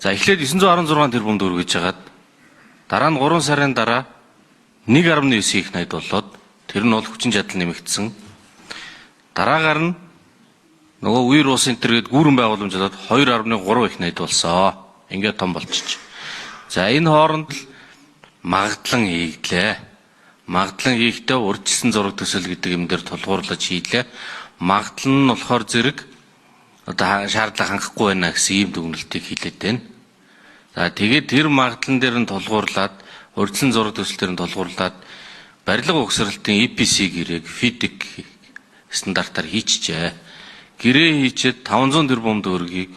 За, эхлээд 916 тэрбум төгрөг гэж хагаад дараа нь 3 сарын дараа 1.9 их 80 болоод тэр нь бол хүчин чадал нэмэгдсэн. Дараагаар нь нөгөө үер ус энэ төр гээд гүүрэн байгууламж болоод 2.3 их 80 болсон. Ингээд том болчих. За, энэ хооронд л магадлан хийгдлээ. Магадлан хийхдээ урьдчилсан зураг төсөл гэдэг юм дээр тулгуурлаж хийлээ. Магадлан нь болохоор зэрэг одоо шаардлага хангахгүй байна гэсэн ийм дүгнэлтийг хийлээд байна. За, тэгээд тэр магадлан дээр нь тулгуурлаад, урьдчилан зураг төсөл дээр нь тулгуурлаад барилга угсралтын EPC гэрээг FIDIC стандартаар хийчихжээ. Гэрээ хийчихэд 500 тэрбум төгрөгийг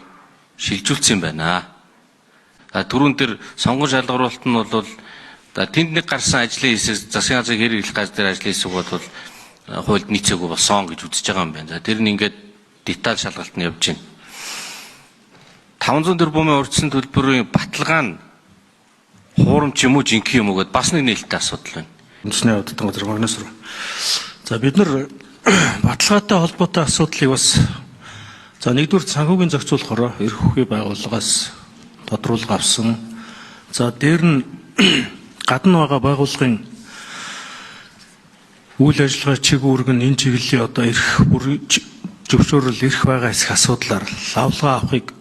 шилжүүлсэн юм байна. За, түрүүн тэр сонгон шалгаруулалт нь бол за тэнд нэг гарсан ажлын хэсэг, засгийн газрын хэр хэрэглэх газар дээр ажлын хэсэг бол хуульд нийцээгүй болсон гэж үзэж байгаа юм байна. За, тэр нь ингээд деталь шалгалт нь явж байна. 500 тэрбумын урьдчилан төлбөрийн баталгаа нь хуурамч юм уу, жинхэнэ юм уу гэдээ бас нэг нээлттэй асуудал байна. Үндэсний аудитын газар Магнус руу. За, бид нар баталгаатай холбоотой асуудлыг бас, за, нэгдүгээр санхүүгийн зохицуулахаар эрх хүчний байгууллагаас тодруулга авсан. За, дээр нь гадна байгаа байгууллагын үйл ажиллагаа чиг үүрэг нь энэ чиглэлийн одоо эрх бүр зөвшөөрөл эрх байгаа хэсэг асуудлаар лавлгаа авахыг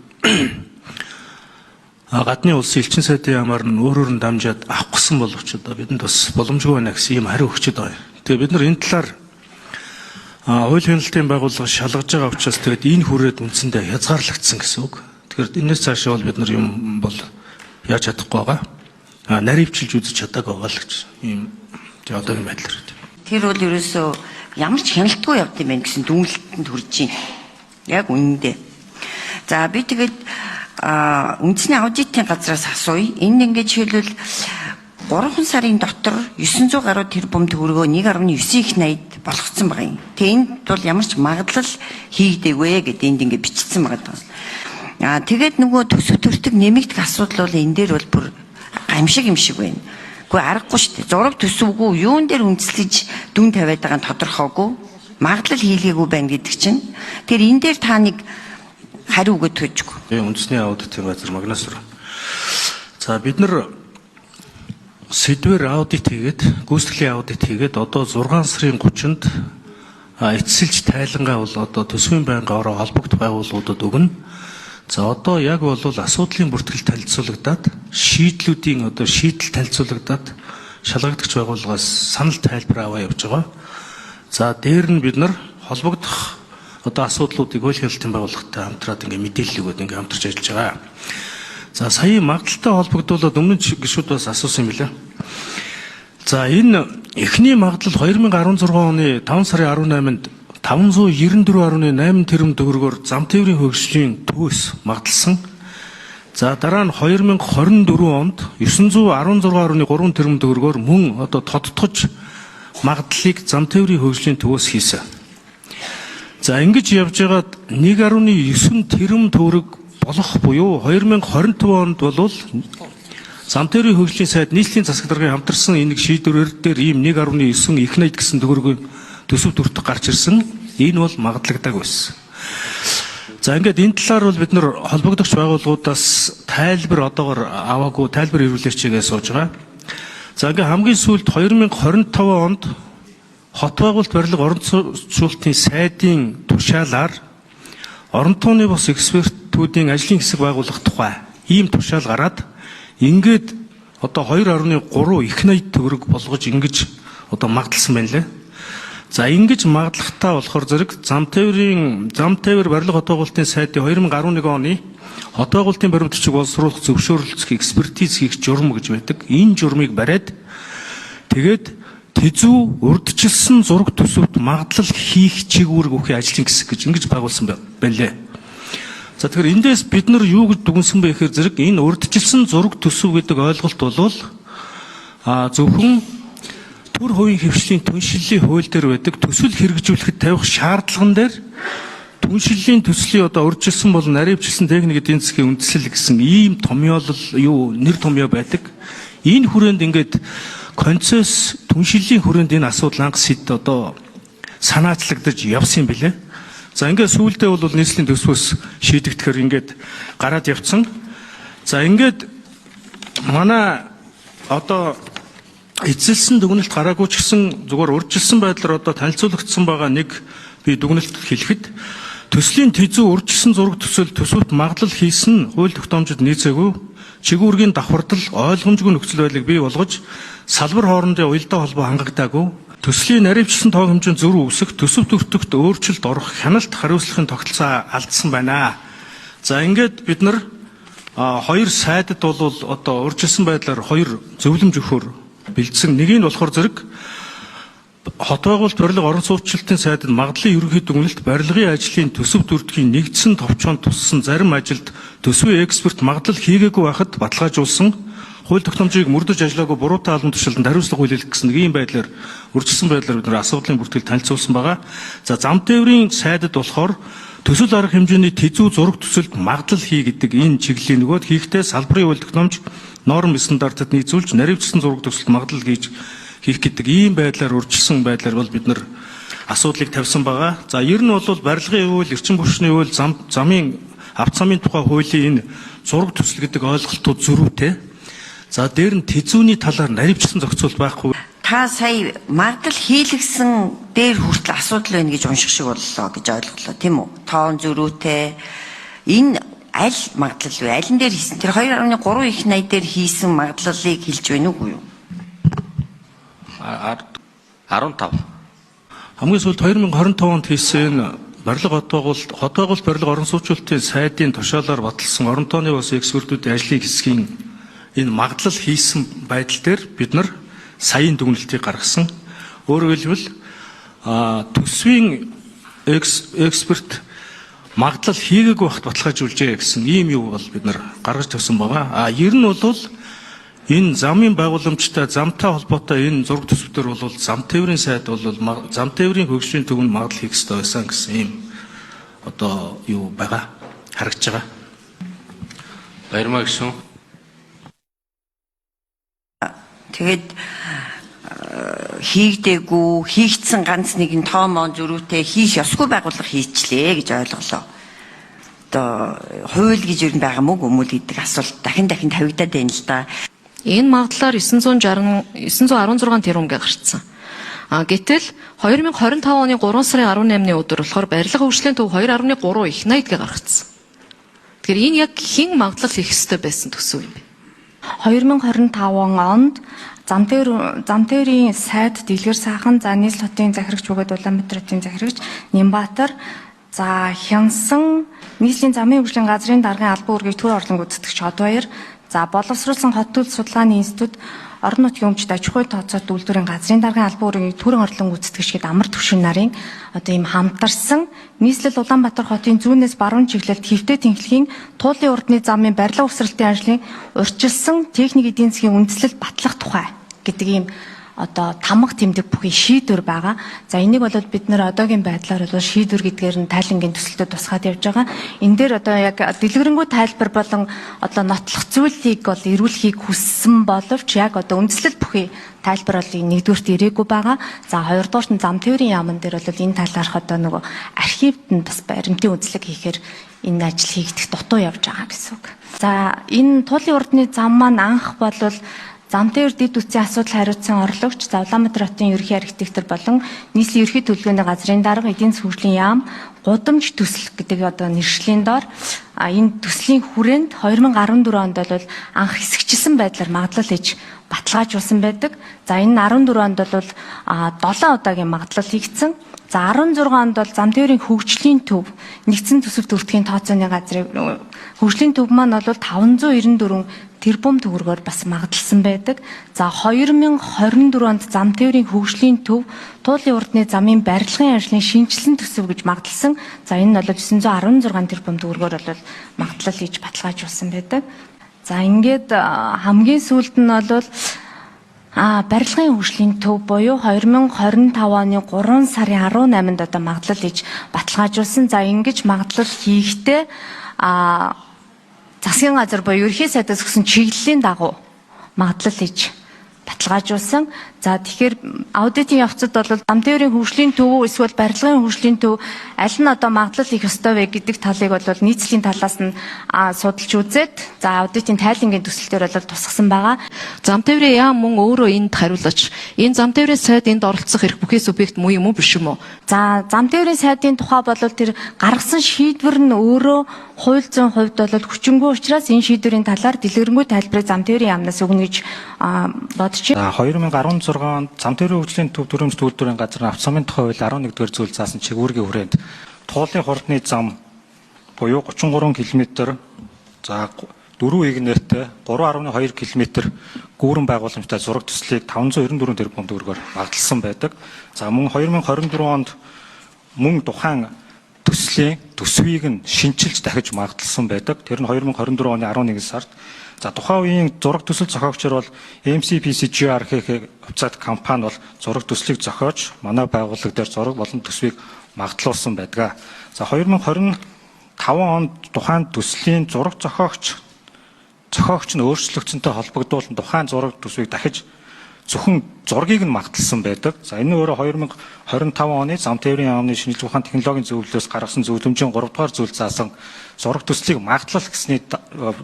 гадны улсын элчин сайдын яамаар нь өөрөөр нь дамжаад авах гэсэн боловч одоо бидэнд бас боломжгүй байна гэсэн ийм хариу өгчөд байгаа. Тэгээ бид нар энэ талаар хууль хяналтын байгууллага шалгаж байгаа учраас тэгээд энэ хүрээд үндсэндээ хязгаарлагдсан гэсэн үг. Тэгэхээр энэс цаашаа бол бид нар юм бол яаж чадахгүй байгаа. Наривчилж үзэж чадаагүй байгаа л гэж ийм тэгээ одоогийн байдлаар. Тэр бол ерөөсөө ямар ч хяналтгүй явд юм байна гэсэн дүгнэлтэнд хүрж байна. Яг үнэндээ. За, би тэгээд үндэсний аудитын газраас асууя. Энэ ингээд жишээлбэл 3 сарын дотор 900 гаруй тэрбум төгрөгөө 1.9 их 80 болгоцсон байгаа юм. Тэгээ энд бол ямар ч магадлал хийгдээгүй гэдээ энд ингээд бичсэн байгаа даа. Тэгээд нөгөө төсөв төртөг нэмэгдэх асуудал бол энэ дээр бол бүр гамшиг юм шиг байна. Үгүй, аргагүй шүү дээ. Зураг төсөвгүй юун дээр үндэслэж дүн тавиад байгаа нь тодорхойгүй. Магадлал хийлгээгүй байна гэдэг чинь. Тэгэхээр энэ дээр та нэг хариу өгөөд төжгүй. Үндэсний аудитын газар Магнус руу. За, бид нар сэдвэр аудит хийгээд, гүйцэтгэлийн аудит хийгээд одоо 6 сарын 30-нд эцэслэж тайлангаа бол одоо төсвийн байнгын ороо холбогдох байгууллагуудад өгнө. За, одоо яг бол асуудлын бүртгэл танилцуулагдаад, шийдлүүдийн одоо шийдэл танилцуулагдаад, шалгагдагч байгууллагаас санал тайлбар аваа явж байгаа. За, дээр нь бид нар холбогдох одоо асуудлуудыг хууль хяналтын байгууллагатай хамтраад ингээ мэдээлэл өгөөд ингээ хамтарч ажиллаж байгаа. За, сая магадлалтай холбогдуулаад өмнө нь гишүүд бас асуусан юм билээ. За, энэ эхний магадлал 2016 оны 5 сарын 18-нд 594.8 тэрбум төгрөгөөр зам тээврийн хөгжлийн төвөөс магадлсан. За, дараа нь 2024 онд 916.3 тэрбум төгрөгөөр мөн одоо тодтогч магадлалыг зам тээврийн хөгжлийн төвөөс хийсэн. За, ингэж явж байгаад 1.9 тэрбум төгрөг болох буюу 2025 онд бол зам тээврийн хөгжлийн сайд нийслэлийн засаг даргын хамтарсан энэ шийдвэрээр дээр ийм 1.9 их 80 гэсэн төгрөгийн төсөв төртөг гарч ирсэн. Энэ бол магадлагдаагүй байсан. За, ингээд энэ талаар бол бид нар холбогдогч байгууллагуудаас тайлбар одоогор аваагүй, тайлбар ирүүлээч гэж сууж байгаа. За, ингээд хамгийн сүүлд 2025 онд хот байгуулалт барилга орон зочруулалтын сайдын тушаалаар орон тооны бус экспертүүдийн ажлын хэсэг байгуулах тухай ийм тушаал гараад ингээд одоо 2.3 их 80 төгрөг болгож ингэж одоо магадлсан байна лээ. За, ингэж магадлахтаа болохоор зэрэг зам тээвэр барилга хот байгуулалтын сайдын 2011 оны хот байгуулалтын баримт бичиг боловсруулах зөвшөөрлөлцөх экспертиз хийх журам гэж байдаг. Энэ журмыг бариад тэгээд тэзүү урьдчилсан зураг төсөвт магадлал хийх чиг үүрэг өгөх ажлын хэсэг гэж ингэж байгуулсан байна лээ. За, тэгэхээр эндээс бид нар юу гэж дүгнсэн бэ гэхээр зэрэг энэ урьдчилсан зураг төсөв гэдэг ойлголт бол зөвхөн төр хувийн хэвшлийн түншлэлийн хууль дээр байдаг төсөл хэрэгжүүлэхэд тавих шаардлаган дээр түншлэлийн төслийн одоо урьдчилсан болон наривчилсан техник эдийн засгийн үндслэл гэсэн ийм томьёолол юу нэр томьёо байдаг. Энэ хүрээнд ингээд концесс түншлэлийн хүрээнд энэ асуудал анх сэд одоо санаачлагдаж явсан юм билээ. За, ингээд сүүлдээ бол нийслэлийн төсвөөс шийдэгдэхээр ингээд гараад явцсан. За ингээд манай одоо эзэлсэн дүгнэлт гараагүй ч гэсэн зүгээр урьдчилсан байдлаар одоо танилцуулагдсан байгаа нэг би дүгнэлт хэлэхэд төслийн тэзүү урьдчилсан зураг төсөл төсөвт магадлал хийсэн хууль тогтоомжид нийцээгүй чигүүргийн давхардал ойлгомжгүй нөхцөл байдлыг бий болгож салбар хоорондын уялдаа холбоо хангагдаагүй төслийн наривчлсан тоо хэмжээнд зөрүү үүсэх төсөв төртөгт өөрчлөлт орох хяналт хариуцлагын тогтолцоо алдсан байна. За ингээд бид нар хоёр сайдад бол одоо урьдчилсан байдлаар хоёр зөвлөмж өгөхөөр бэлдсэн. Нэг нь болохоор зэрэг хот байгуулалт барилга орон сууцчлалтын сайдад магадлалын ерөнхий дүгнэлт барилгын ажлын төсөв төрдгийн нэгдсэн товчоонд туссан зарим ажилд төсвийн эксперт магадлал хийгээгүй байхад баталгаажуулсан хууль тогтоомжийг мөрдөж ажиллаагүй буруутай албан тушаалд хариуцлага хүлээлгэх гэсэн нэг ийм байдлаар урьдчилсан байдлаар бид нар асуудлын бүртгэл танилцуулсан байгаа. За зам тээврийн сайдад болохоор төсөл арга хэмжээний тэзүү зураг төсөлд магадлал хий гэдэг энэ чиглэлийн нөгөөд хийхдээ салбарын хууль тогтоомж норм стандартад нийцүүлж наривчлсан зураг төсөлд магадлал хийх гэдэг ийм байдлаар урьдчилсан байдлаар бол бид нар асуудлыг тавьсан байгаа. За ер нь бол барилгын хууль, эрчим хүчний хууль, замын авто замын тухай хуулийн энэ зураг төсөл гэдэг ойлголтууд зөрүүтэй. За дээр нь тэзүүний талаар наривчлсан зохицуул байхгүй. Та сая магадлал хийлгсэн дээр хүртэл асуудал байна гэж унших шиг боллоо гэж ойлголоо, тийм үү? Тоон зөрүүтэй. Энэ аль магадлал вэ? Алин дээр хийсэн? Тэр 2.3 их 80 дээр хийсэн магадлалыг хэлж байна уугүй юу? 15. Хамгийн сүүлд 2025 онд хийсэн энэ барилга хот байгуулалт, хот байгуулалт барилга орон сууцчлалтын сайдын тушаалаар баталсан орон тооны бас экспертүүдийн ажлын хэсгийн энэ магадлал хийсэн байдал дээр бид нар саяын дүгнэлтийг гаргасан. Өөрөөр хэлбэл төсвийн эксперт магадлал хийгээгүй байхад баталгаажуулжээ гэсэн ийм юу бол бид нар гаргаж тавьсан байгаа. А ер нь бол энэ замын байгууламжтай замтай холбоотой энэ зураг төсвдөр бол зам тээврийн сайд бол зам тээврийн хөгжлийн төвөнд магадлал хийх ёстой байсан гэсэн ийм одоо юу байгаа харагдаж байгаа. Баярмаа гишүүн. Тэгээд хийгдээгүй, хийгдсэн ганц нэгэн тоомоо зөрүүтэй хийх ёсгүй байгууллага хийчлээ гэж ойлголоо. Одоо хууль гэж юу байгаа мөг өмөл гэдэг асуулт дахин дахин тавигдаад байна л да. Энэ магадлалаар 960 916 тэрбумгээ гарцсан. А гэтэл 2025 оны 3 сарын 18-ны өдөр болохоор барилга хөгжлийн төв 2.3 их 80 гээ гаргацсан. Тэгэхээр энэ яг хэн магадлал хийх ёстой байсан төсөв юм бэ? 2025 онд зам тээврийн сайд Дэлгэр сайхан, за нийслэл хотын захирагч бөгөөд Улаанбаатар хотын захирагч Нямбатар, за Хянсан нийслэлийн замын хөгжлийн газрын даргын албан үүргийг төр орлон гүйцэтгэгч Одбаяр, за боловсруулсан хот төлөв судалгааны институт орон нутгийн өмчт аж ахуй тооцоолт үйлдвэрийн газрын даргын албан үүргийг төрийн орлон гүйцэтгэгч гээд амар түвшин нарын одоо ийм хамтарсан нийслэл Улаанбаатар хотын зүүнээс баруун чиглэлд хэвтэй тэнхлэгийн туулын урдны замын барилга ухсралтын ажлын урьдчилсан техник эдийн засгийн үндэслэл батлах тухай гэдэг ийм одоо тамга тэмдэг бүхий шийдвэр байгаа. За энийг бол бид нэр одоогийн байдлаар бол шийдвэр гэдгээр нь тайлангийн төсөлтөд тусгаад явж байгаа. Энэ дээр одоо яг дэлгэрэнгүй тайлбар болон одоо нотлох зүйлийг бол эрүүлэхийг хүссэн боловч яг одоо үндэслэл бүхий тайлбар бол нэгдүгээрт ирээгүй байгаа. За хоёрдугаарт нь зам тээврийн яамн дээр бол энэ талаарх одоо нөгөө архивд нь бас баримтын үзлэг хийхээр энэ ажил хийгдэх дутуу явж байгаа гэсэн үг. За энэ туулын урдны зам маань анх бол зам тээвэр дэд үтсийн асуудал хариуцсан орлогч, за Улаанбаатар хотын ерөнхий архитектор болон нийслэлийн ерөнхий төлөвлөгөөний газрын дарга, эдийн засгийн хөгжлийн яам гудамж төсөл гэдэг одоо нэршлийн доор энэ төслийн хүрээнд 2014 онд бол анх хэсэгчилсэн байдлаар магадлал хийж баталгаажуулсан байдаг. За энэ 14 онд бол 7 удаагийн магадлал хийгдсэн. За 16 онд бол зам тээврийн хөгжлийн төв нэгдсэн төсөв төртгийн тооцооны газрын хөгжлийн төв маань бол 594 тэрбум төгрөгөөр бас магадлсан байдаг. За 2024 онд зам тээврийн хөгжлийн төв туулын урдны замын барилгын ажлын шинэчилсэн төсөв гэж магадлсан. За энэ нь бол 916 тэрбум төгрөгөөр бол магадлал хийж баталгаажуулсан байдаг. За ингээд хамгийн сүүлд нь бол барилгын хөгжлийн төв буюу 2025 оны 3 сарын 18-нд одоо магадлал хийж баталгаажуулсан. За ингэж магадлал хийхдээ засгийн газар буюу ерөнхий сайдаас өгсөн чиглэлийн дагуу магадлал хийж Баталгаажуулсан. За, тэгэхээр аудитын явцад бол зам тээврийн хөгжлийн төв эсвэл барилгын хөгжлийн төв аль нь одоо магадлал их ёстой вэ гэдэг талыг бол нийцлийн талаас нь судалж үзээд, за, аудитын тайлангийн төсөл дээр бол тусгасан байгаа. Зам тээврийн яам мөн өөрөө энд хариулаач. Энэ зам тээврийн сайд энд оролцох эрх бүхий субъект муу юм уу, биш юм уу? За, зам тээврийн сайдын тухай бол тэр гаргасан шийдвэр нь өөрөө хууль зүйн хувьд бол хүчингүй учраас энэ шийдвэрийн талаар дэлгэрэнгүй тайлбарыг зам тээврийн яамнаас өгнө гэж бодож байна. За, 2016 онд зам тээврийн хөгжлийн төв төрөмж үйлдвэрийн газар автозамын тухай хууль 11-р зүйл заасан чигүүргийн хүрээнд Туулын хурдны зам буюу 33 км, за, 4 игнэртэй 3.2 км гүүрэн байгууламжтай зураг төслийг 594 тэрбум төгрөгөөр магадлсан байдаг. За, мөн 2024 онд мөн тухайн төслийн төсвийг нь шинчилж дахиж магадлсан байдаг. Тэр нь 2024 оны 11 сард. За, тухайн үеийн зураг төсөл зохиогчор бол MCPCGR хэх хувьцаат компани бол зураг төслийг зохиож манай байгууллага дээр зураг болон төсвийг магадлуулсан байдаг. За, 2025 онд тухайн төслийн зураг зохиогч нь өөрчлөгдсөнтэй холбогдуулан тухайн зураг төсвийг дахиж зөвхөн зургийг нь магадлсан байдаг. За, энэ нь өөрөө 2025 оны зам тээврийн яамны шинжилгээ ухаан технологийн зөвлөлөөс гаргасан зөвлөмжийн 3 дугаар зүйл заасан зураг төслийг магадлал гэсний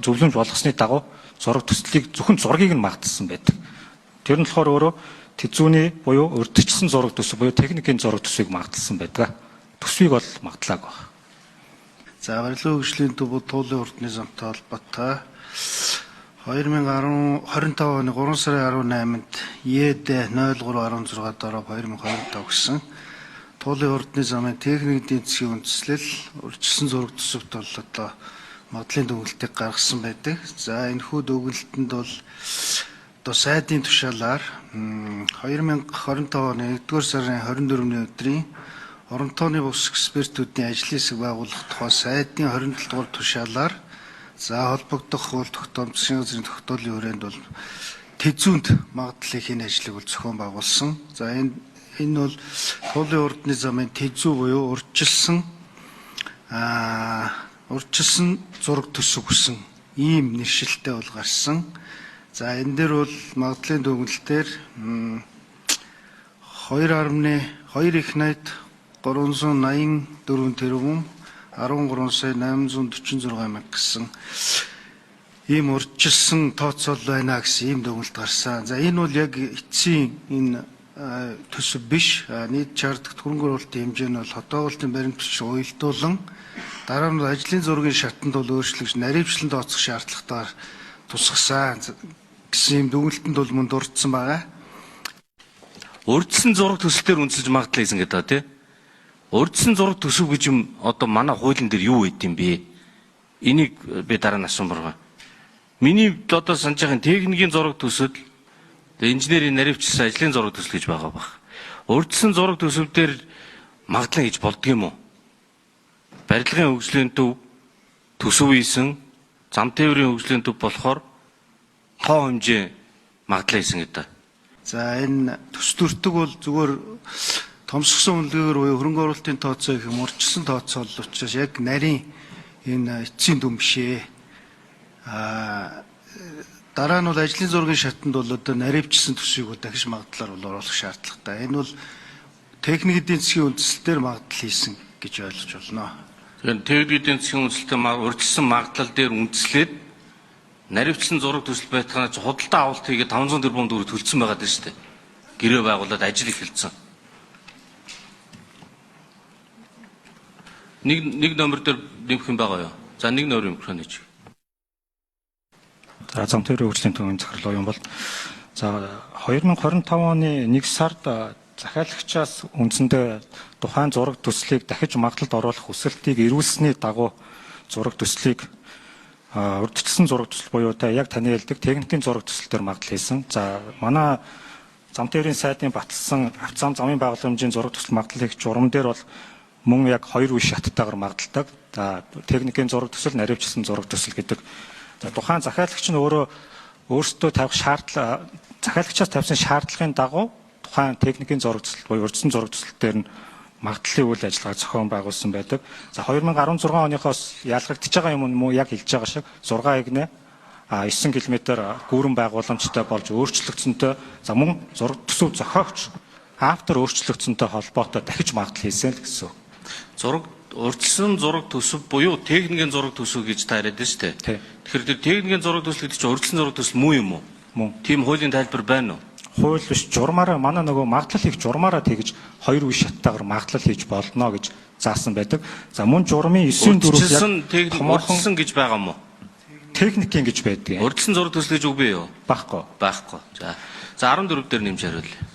зөвлөмж болгосны дагуу зураг төслийг зөвхөн зургийг нь магадлсан байдаг. Тэр нь болохоор өөрөө тэзүүний буюу урдчилсан зураг төсөв буюу техникийн зураг төсвийг магадлсан байдаг. Төсвийг бол магадлаагүй байна. За, барилгын хөгжлийн төв Туулын хурдны замтай холбоотой 2010 25 оны 3 сарын 18-нд ЕД 0316 дороо 2025 гэсэн Туулын хурдны замын техник эдийн засгийн үндэслэл урьдчилсан зураг төсөвт бол одоо магадлалын дүгнэлтийг гаргасан байдаг. За, энэхүү дүгнэлтэнд бол одоо сайдын тушаалаар 2025 оны 1-р сарын 24-ний өдрийн орон тооны бус экспертүүдийн ажлын хэсэг байгуулах тухай сайдын 27 дугаар тушаалаар, за, холбогдох хууль тогтоом, засгийн газрын тогтоолын хүрээнд бол тэзүүнд магадлалын хийн ажлыг бол зохион байгуулсан. За, энэ бол Туулын хурдны замын тэзүү буюу урьдчилсан зураг төсөв гэсэн ийм нэршилтэй бол гарсан. За, энэ дээр бол магадлалын дүгнэлтээр 2.2 их 80 384 тэрбум 13 сая 846 мянга гэсэн ийм урьдчилсан тооцоол байна гэсэн ийм дүгнэлт гарсан. За, энэ бол яг эцсийн энэ төсөв биш. Нийт шаардлагат хөрөнгө оруулалтын хэмжээ нь бол хотоогоолтын баримт бичиг уялдуулан дараа нь ажлын зургийн шатанд бол өөрчлөгдөж наривчлан тооцох шаардлагатайгаар тусгасан гэсэн ийм дүгнэлтэнд бол мөн дурдсан байгаа. Урьдчилсан зураг төсөл дээр үндэслэж магадлал хийсэн гэдэг тий. Урьдчилсан зураг төсөв гэж юм одоо манай хуулийн дээр юу байд юм бэ? Энийг би дараа нь асуумар байна. Миний одоо санаж байгаа техникийн зураг төсөл, инженерийн наривчилсан ажлын зураг төсөл гэж байгаа баг. Урьдчилсан зураг төсөв дээр магадлал хийж болдго юм уу? Барилгын хөгжлийн төв төсөв хийсэн, зам тээврийн хөгжлийн төв болохоор тоо хэмжээ магадлал хийсэн гэдэг. За, энэ төс төртөг бол зүгээр томсгосон үнэлгээгээр буюу хөрөнгө оруулалтын тооцоо гэх юм урьдчилсан тооцоолол учраас яг нарийн энэ эцсийн дүн биш ээ. Дараа нь бол ажлын зургийн шатанд бол одоо наривчилсан төсвийг бол дахиж магадлалаар бол оруулах шаардлагатай. Энэ бол техник эдийн засгийн үндслэл дээр магадлал хийсэн гэж ойлгож байна. Тэгэхээр техник эдийн засгийн үндсэлтэй урьдчилсан магадлал дээр үндэслээд наривчилсан зураг төсөл байтгаанаа чи худалдаа авалт хийгээд 500 тэрбум төгрөг төлсөн байгаа даа шүү дээ. Гэрээ байгуулад ажил эхэлсэн. Нэг номер дээр нэмэх юм байгаа юу? За, нэг номер микрофон хийж. За, зам тээврийн хөгжлийн төвийн захирал оюун бол за 2025 оны 1 сард захиалагчаас үндсэндээ тухайн зураг төслийг дахиж магадлалд оруулах хүсэлтийг ирүүлсэний дагуу зураг төслийг урьдчилсан зураг төсөл буюу та яг таны хэлдэг техникийн зураг төсөл дээр магадлал хийсэн. За, манай зам тээврийн сайдын баталсан авцаам замын байгууламжийн зураг төсөл магадлал хийх журам дээр бол мөн яг хоёр үе шаттайгаар магадaltaг. За, техникийн зураг төсөл, наривчилсан зураг төсөл гэдэг. За, тухайн захиалагч нь өөрөө өөрсдөө тавих шаардлага, захиалагчаас тавьсан шаардлагын дагуу тухайн техникийн зураг төсөл буюу урьдчилсан зураг төсөл дээр нь магадлалын үйл ажиллагаа зохион байгуулсан байдаг. За, 2016 оныхоос ялгагдчихж байгаа юм уу, яг хэлж байгаа шиг 6 игнэ 9 км гүүрэн байгууламжтай болж өөрчлөгдсөнтэй, за мөн зураг төсөв зохиогч автор өөрчлөгдсөнтэй холбоотой дахиж магадлал хийсэн л гэсэн. Зураг урьдчилсан зураг төсөв буюу техникийн зураг төсөв гэж та яриад байна шүү дээ. Тэгэхээр тэр техникийн зураг төсөл гэдэг чинь урьдчилсан зураг төсөл муу юм уу? Мөн. Тийм хуулийн тайлбар байна уу? Хууль биш, журмаараа манай нөгөө магадлал хийх журмаараа тэгж хоёр үе шаттайгаар магадлал хийж болно гэж заасан байдаг. За мөн журмын 9-ийн 4 яг томоохон гэж байгаа юм уу? Техникийн гэж байдаг. Урьдчилсан зураг төсөл гэж үг бий юу? Байхгүй. Байхгүй. За. За 14 дээр нэмж хариулъя.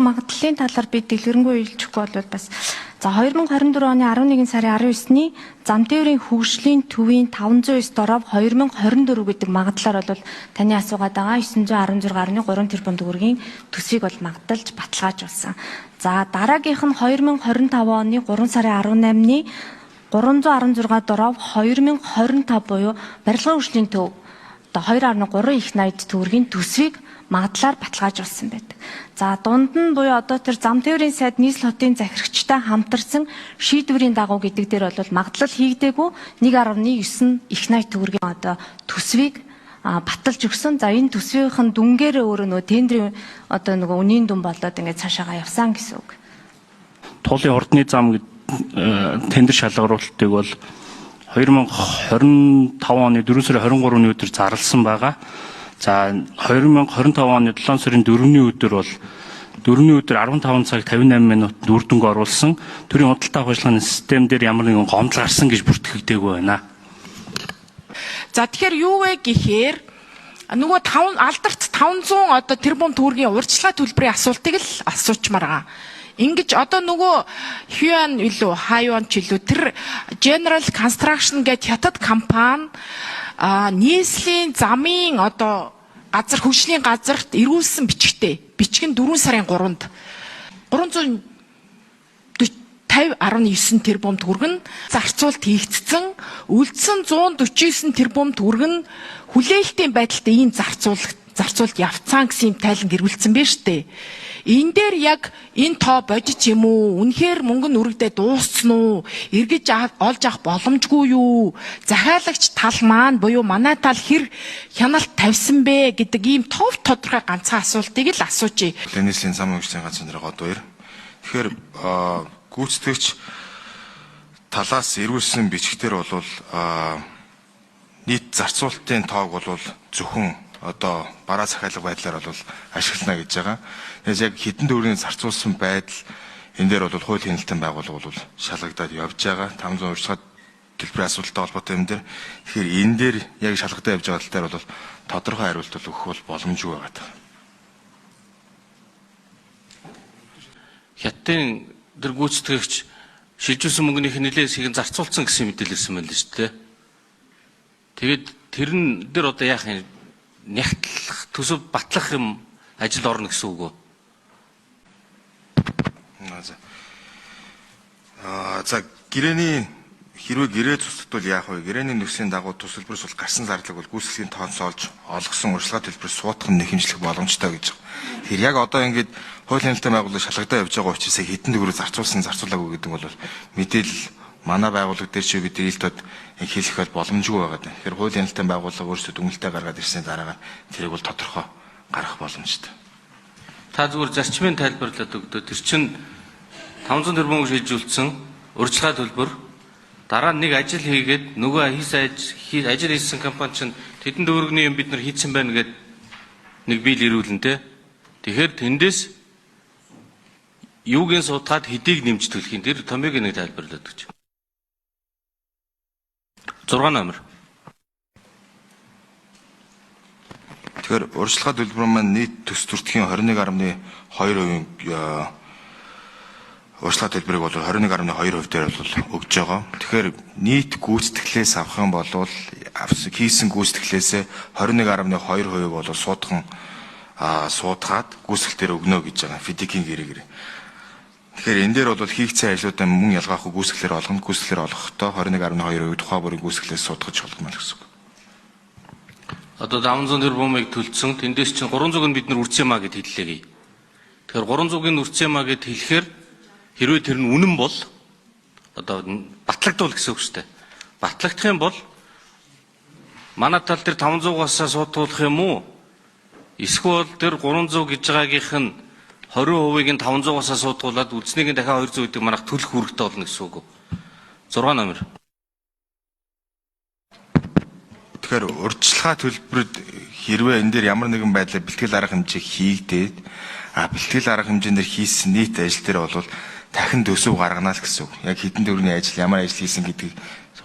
Магадлалын талаар би дэлгэрэнгүй хэлчихгүй бол бас за 2024 оны 11 сарын 19-ний зам тээврийн хөгжлийн төвийн 509 доров 2024 гэдэг магадлалаар бол таны асуугаад байгаа 916.3 тэрбум төгрөгийн төсвийг бол магадлалж баталгаажуулсан. За дараагийнх нь 2025 оны 3 сарын 18-ны 316 доров 2025 буюу барилгын хөгжлийн төв одоо 2.3 их 80 төгрөгийн төсвийг магадлалаар баталгаажуулсан байдаг. За дунд нь буюу одоо тэр зам тээврийн сайд нийслэл хотын захирагчтай хамтарсан шийдвэрийн дагуу гэдэг дээр бол магадлал хийгдээгүй 1.9 их 80 төгрөгийн одоо төсвийг баталж өгсөн. За энэ төсвийнх нь дүнгээрээ өөрөө нөгөө тендрийн одоо нөгөө үнийн дүн болоод ингээд цаашаагаа явсан гэсэн үг. Туулын хурдны зам тендер шалгаруулалтыг бол 2025 оны 4 сарын 23-ны өдөр зарласан байгаа. За 2025 оны 7 сарын 4-ний өдөр бол 4-ний өдөр 15 цаг 58 минутанд үр дүнг оруулсан. Төрийн худалдаа авах ажиллагааны систем дээр ямар нэгэн гомдол гарсан гэж бүртгэгдээгүй байна. За тэгэхээр юу вэ гэхээр нөгөө 5 алдарт 500 одоо тэрбум төгрөгийн урьдчилгаа төлбөрийн асуултыг л асуучмаар байгаа. Ингэж одоо нөгөө Хюан илүү Хайван ч илүү тэр General Construction гэдэг хятад компани нийслэлийн замын одоо газар хөгжлийн газарт эргүүлсэн бичгтэй. Бичг нь 4 сарын 3-нд 350.9 тэрбум төгрөг нь зарцуулалт хийгдсэн. Үлдсэн 149 тэрбум төгрөг нь хүлээлтийн байдалтай ийм зарцуулалт явцсан гэсэн юм тайлан гэрүүлсэн байна шүү дээ. Энэ дээр яг энэ тоо бодит юм уу? Үнэхээр мөнгө нь үргэлдээ дууссан уу? Эргэж олж авах боломжгүй юу? Захиалагч тал маань буюу манай тал хэр хяналт тавьсан бэ гэдэг ийм тов тодорхой ганцхан асуултыг л асууж. Нийслэлийн зам хөгжлийн газрын дараа гол баяр. Тэгэхээр гүйцэтгэгч талаас эргүүлсэн бичгтэр бол нийт зарцуулалтын тоог бол зөвхөн одоо бараа захиалга байдлаар бол ашиглана гэж байгаа. Тэгээс яг хэдэн төгрөгийн зарцуулсан байдал энэ дээр бол хууль хяналтын байгууллага бол шалгагдаад явж байгаа. 500 урьдчилгаа төлбөрийн асуудалтай холбоотой юм дээр. Тэгэхээр энэ дээр яг шалгагдаад явж байгаа тал дээр бол тодорхой хариулт өгөх бол боломжгүй байгаа. Хятадын тэр гүйцэтгэгч шилжүүлсэн мөнгөнийх нь нэлээд хэсгийг зарцуулсан гэсэн мэдээлэл ирсэн байна л шүү дээ. Тэгээд тэрэн дээр одоо яах юм? Нягтлах, төсөв батлах юм ажил орно гэсэн үг үү? За гэрээний хэрвээ гэрээ цуцтдвал яах вэ? Гэрээний нөхцөлийн дагуу төсөлбөрс бол гарсан зарлаг бол гүйцэтгэхийн тооцоолж олгосон урьдчилгаа төлбөрөөр суудах нь нэхэмжлэх боломжтой гэж. Тэгэхээр яг одоо ингээд хууль хяналтын байгууллага шалгагдаа явж байгаа учраас хэдэн төгрөг зарцуулсан зарцуулаагүй гэдэг нь бол мэдээлэл манай байгууллага дээр чи бид ил тод хэлэх бол боломжгүй байгаа. Тэгэхээр хууль хяналтын байгууллага өөрсдөө дүгнэлтээ гаргаад ирсний дараагаар тэрийг бол тодорхой гаргах боломжтой. Та зүгээр зарчмын тайлбарлаад өгдөө. Тэр чинь 500 тэрбум шилжүүлсэн урьдчилгаа төлбөр дараа нэг ажил хийгээд нөгөө ажил хийсэн компани чинь тэдэн төгрөгийн юм бид нар хийцэн байна гэд нэг бийл ирүүлнэ те. Тэгэхээр тэндээс юугийн суудгаад хэдийг нэмж төлөх юм тэр томьёог нэг тайлбарлаад өгч. 6 номер. Тэгэхээр урьдчилгаа төлбөр маань нийт төс төртхийн 21.2% урьдчилгаа төлбөрийг бол 21.2% дээр бол өгж байгаа. Тэгэхээр нийт гүйцэтгэлээс авах юм бол хийсэн гүйцэтгэлээсээ 21.2% бол суудхан суудгаад гүйцэтгэл дээр өгнө гэж байгаа. Фидикийн гэрээгээр. Тэгэхээр энэ дээр бол хийгдсэн ажлуудаа мөн ялгаахгүй гүйцэтгэлээр олгоно. Гүйцэтгэлээр олгохдоо 21.2% тухайн бүрийн гүйцэтгэлээс суудгаж болгоно гэсэн үг. Одоо 500 тэрбумыг төлцсөн. Тэндээс чинь 300 нь бид нар үрцэн маа гэд хэллээ. Тэгэхээр 300-ыг үрцэн маа гэд хэлэхээр хэрвээ тэр нь үнэн бол одоо батлагдвал гэсэн үг шүү дээ. Батлагдах юм бол Манай тал тэр 500-аас суудтуулах юм уу? Эсвэл тэр 300 гэж байгаагийнх нь 20%-ийг нь 500-аас суудгуулад үлдснийг нь дахиад 200 гэдэг манайх төлөх үүрэгтэй болно гэсэн үг үү? 6 номер. Тэгэхээр урьдчилгаа төлбөрөд хэрвээ энэ дээр ямар нэгэн байдлаар бэлтгэл арга хэмжээ хийгдээд бэлтгэл арга хэмжээн дээр хийсэн нийт ажил дээр бол дахин төсөв гаргана л гэсэн үг. Яг хэдэн төгрөгийн ажил ямар ажил хийсэн гэдгийг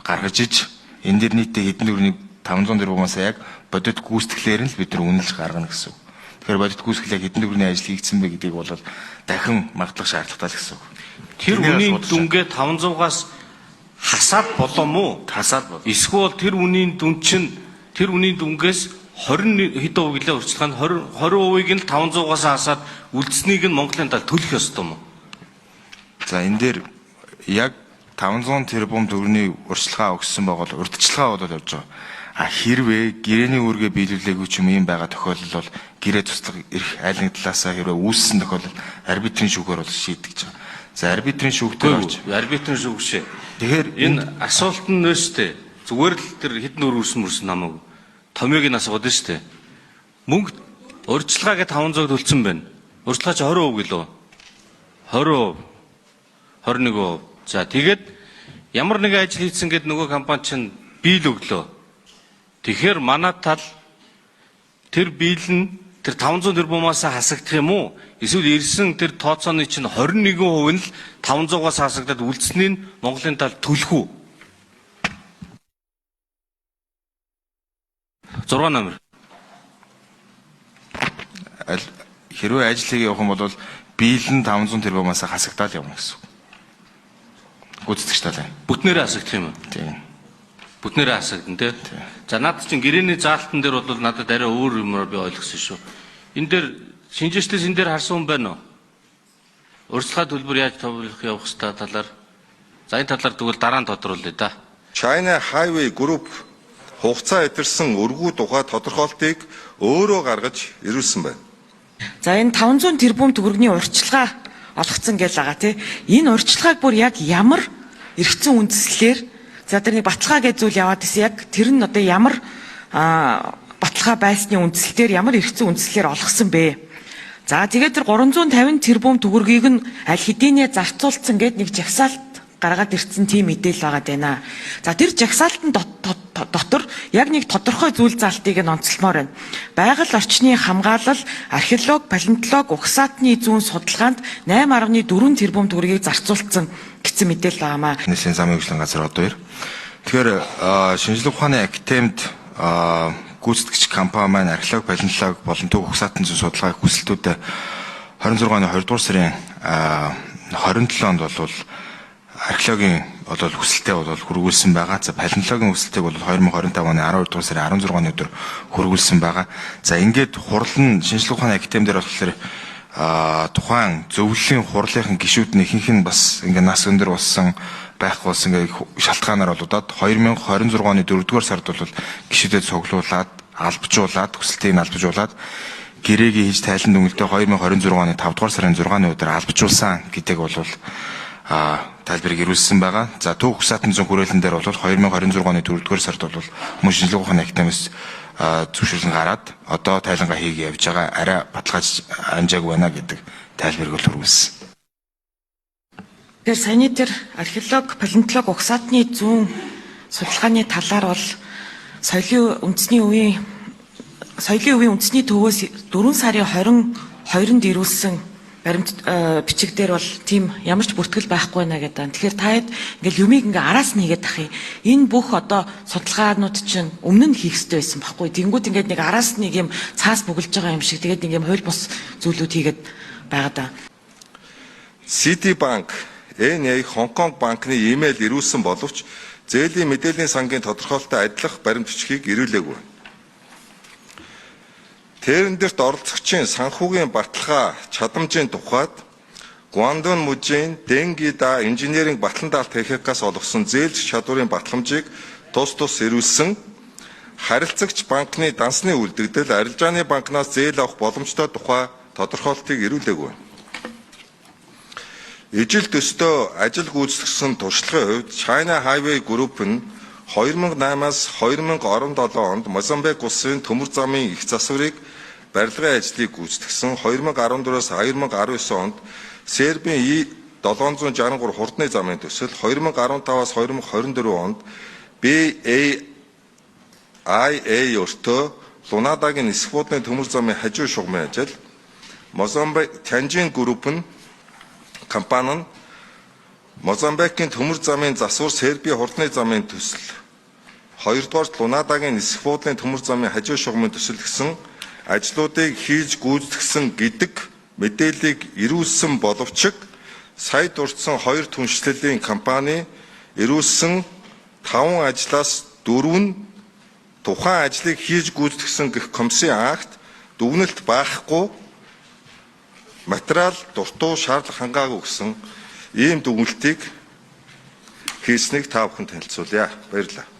гаргаж иж энэ дээр нийтдээ хэдэн төгрөгийн 500 тэрбумаас яг бодит гүйцэтгэлээр нь л бид нар үнэлж гаргана гэсэн үг. Тэгэхээр бодит гүйцэтгэл яг хэдэн төгрөгийн ажил хийгдсэн бэ гэдгийг бол дахин магадлах шаардлагатай л гэсэн үг. Тэр үнийн дүнгээ 500-аас хасаад болоо мó? Хасаад болоо. Эсвэл тэр үнийн дүн чинь тэр үнийн дүнгээс 20 хэдэн хувь гэлээ урьдчилгаа нь 20%-ийг нь 500-аас хасаад үлдсэнийг нь Монголын тал төлөх ёстой юм уу? За энэ дээр яг 500 тэрбум төгрөгийн урьдчилгаа өгсөн байгаа бол урьдчилгаа бол явж байгаа. Хэрвээ гэрээний үүргээ биелүүлээгүй ч юм ийм байгаа тохиолдол бол гэрээ туслах эрх аль нэг талаасаа хэрвээ үүссэн тохиолдолд арбитрийн шүүхээр бол шийдэж байгаа. За арбитрийн шүүхтэр орж. Арбитрийн шүүх шээ. Тэгэхээр энэ асуулт нь нөө штэ. Зүгээр л тэр хэдэн өөр үрсэн мөрсөн намаагүй. Томьёог нь асууад нь штэ. Мөнгө урьдчилгаагээ 500 төлсөн байна. Урьдчилгаа чи 20% гэлөө. 20%. 21%. За тэгээд ямар нэгэн ажил хийсэн гэд нөгөө компани чинь биел өглөө. Тэгэхээр манай тал тэр биел нь тэр 500 тэрбумаас хасагдах юм уу? Эсвэл ирсэн тэр тооцооны чинь 21% нь л 500-аас хасагдаад үлдсэнийг нь Монголын тал төлөх үү? 6 номер. Хэрвээ ажил хийгээ явах юм бол биел нь 500 тэрбумаас хасагдаад явна гэсэн үг. Гүйцэтгэгч талын. Бүтнээрээ хасагдах юм уу? Тийм. Бүтнээрээ хасагдана тий. За наад чинь гэрээний заалтан дээр бол надад арай өөр юмар би ойлгосон шүү. Энэ дээр шинжээчдээс энэ дээр харсан хүн байна уу? Урьдчилгаа төлбөр яаж товлох явах хэвээр талаар. За энэ талаар тэгвэл дараа нь тодруулъя да. China Highway Group хугацаа идэрсэн өргүү тухай тодорхойлтыг өөрөө гаргаж ирүүлсэн байна. За энэ 500 тэрбум төгрөгийн урьдчилгаа олгоцсон гэж байгаа тий. Энэ урьдчилгааг бүр яг ямар эргэцэн үндслээр за тэр нэг баталгаа гэж зүйл яваад исэн яг тэр нь одоо ямар баталгаа байсны үндслээр ямар эргэцэн үндслээр олгосон бэ? За тэгээд тэр 350 тэрбум төгрөгийг нь аль хэдийнэ зарцуулсан гэд нэг жагсаалт гаргаад ирсэн тийм мэдээлэл байгаа даа. За тэр жагсаалтан дотор яг нэг тодорхой зүйл заалтыг нь онцлмоор байна. Байгаль орчны хамгаалал, археолог, палеонтолог, угсаатны зүүн судалгаанд 8.4 тэрбум төгрөгийг зарцуулсан гэсэн мэдээлэл байгаамаа. Нийсийн замын хөгжлийн газар одоо ир. Тэгэхээр шинжлэх ухааны академид гүйцэтгэгч компани маань археолог, палеонтолог болон төв угсаатны зүүн судалгааг хүсэлтүүдэд 26 оны 20 дугаар сарын 27-нд бол археологийн бол хүсэлтээ бол хүргүүлсэн байгаа. За палеонтологийн хүсэлтийг бол 2025 оны 12 дугаар сарын 16-ны өдөр хүргүүлсэн байгаа. За ингээд хурал нь шинжлэх ухааны академи дээр болохоор тухайн зөвлөлийн хурлынхан гишүүд нь ихэнх нь бас ингээд нас өндөр болсон байхгүй болсон гэх шалтгаанаар бол удаад 2026 оны 4 дугаар сард бол гишүүдэд цуглуулад албажуулаад хүсэлтийг албажуулаад гэрээгээ хийж тайлан дүнэлтээ 2026 оны 5 дугаар сарын 6-ны өдөр албажуулсан гэдэг бол тайлбарыг ирүүлсэн байгаа. За Төв Угсаатан зүүн хүрээлэн дээр бол 2026 оны 4-р сард бол мөн шинжлэх ухааны академиэс зөвшөөрлөн гараад одоо тайлангаа хийгээ явж байгаа. Арай баталгааж амжаагүй байна гэдэг тайлбарыг бол хүргүүлсэн. Тэгэхээр саяны тэр археолог, палеонтолог, угсаатны зүүн судалгааны талаар бол соёлын үндэсний үеийн үндэсний төвөөс 4 сарын 22-нд ирүүлсэн баримт бичиг дээр бол тийм ямар ч бүртгэл байхгүй байна гэдэг. Тэгэхээр та хэд ингээл юмыг ингээ араас нь хийгээд ах юм. Энэ бүх одоо судалгаанууд чинь өмнө нь хийх ёстой байсан байхгүй. Тэнгүүд ингээд нэг араас нэг юм цаас бүгэлж байгаа юм шиг тэгээд нэг юм хууль бус зүйлүүд хийгээд байгаа даа. Citibank, NA Хонконг банкны имэйл ирүүлсэн боловч зээлийн мэдээллийн сангийн тодорхойлолттой адилах баримт бичгийг ирүүлээгүй. Тендерт оролцогчийн санхүүгийн баталгаа чадамжийн тухайд Гуандун мужийн Денгида инженеринг батлан даалт ХХК-аас олгосон зээлж чадварын батламжийг тус тус ирүүлсэн харилцагч банкны дансны үлдэгдэл арилжааны банкнаас зээл авах боломжтой тухай тодорхойлолтыг ирүүлээгүй. Ижил төстөө ажил гүйцэтгэсэн туршлагын хувьд China Highway Group нь 2008-аас 2017 онд Мозамбик улсын төмөр замын их засварыг барилгын ажлыг гүйцэтгсэн. 2014-өөс 2019 онд Сербийн И-763 хурдны замын төсөл, 2015-аас 2024 онд BAIA өртөө Лунадагийн нисэх буудлын төмөр замын хажуу шугамын ажил, Мозамбик Тянжин групп нь компани нь Мозамбикийн төмөр замын засвар, Сербийн хурдны замын төсөл, хоёрдугаар Лунадагийн нисэх буудлын төмөр замын хажуу шугамын төсөл гэсэн ажлуудыг хийж гүйцэтгсэн гэдэг мэдээллийг ирүүлсэн боловч сая дурдсан хоёр түншлэлийн компани ирүүлсэн 5 ажлаас 4 нь тухайн ажлыг хийж гүйцэтгсэн гэх комиссийн акт, дүгнэлт байхгүй, материал дуртуу шаардлага хангаагүй гэсэн ийм дүгнэлтийг хийснийг та бүхэн танилцуулъя. Баярлалаа.